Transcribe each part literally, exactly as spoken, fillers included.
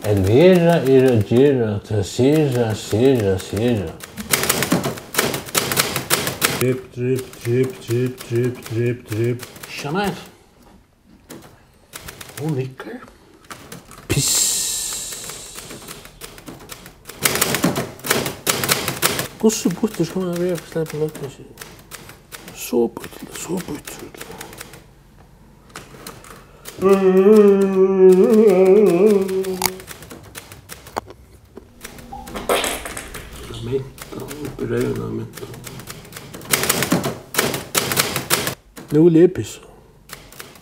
At vera er at gera tað sera, sera, sera. Drip, drip, drip, drip, drip, drip, drip. Shanait. Hon nikkar. Piss. Hvussu býttur skal man vera fyri at sleppa løgtingið? So býttur, so býttur. Mynta, upp í reyvina á mynta. Nú vil eg pissa.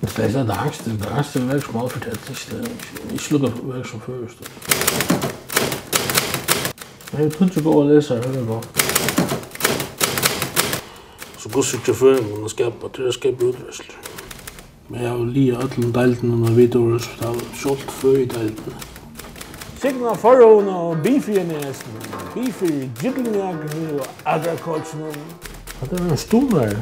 Men tað er ikki danskt, tað er danskt, tað er væl smá fortelling, tað er ikki, ikki lukka væl sum føroyskt. Eg havi tíggju góðar lesarar, tað er gott. So hvussu ikki føroyingar skapa, tað er at skapa útreiðslur. Men eg havi ligið á øllum deildunum á Hvítuhúshospitalinum, sjálvt føðideildini. Signa forhúðina og bið fyri nesuni, bið fyri gyllinjakuni og akrakokinum. Hatta er ein stumari.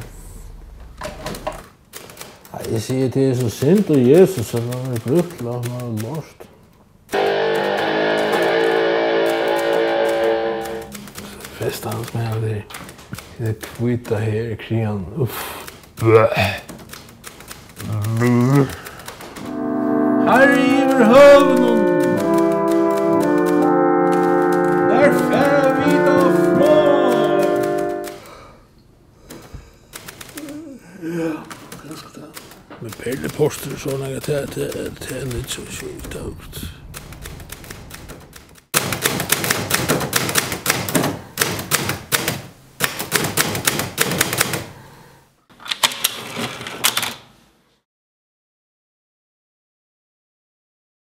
Nei, eg sigi, tað er so synd um Jesus, at hann er brúkt til alt møguligt lort. Festa hans med det, det hvíta her, krían. Uff. Harri yvir høvunum. Nær fara vit á flog? Ja, kanska tað. Men perluportur og sovorðið, tað, tað, tað er nýtt, so, so, tað er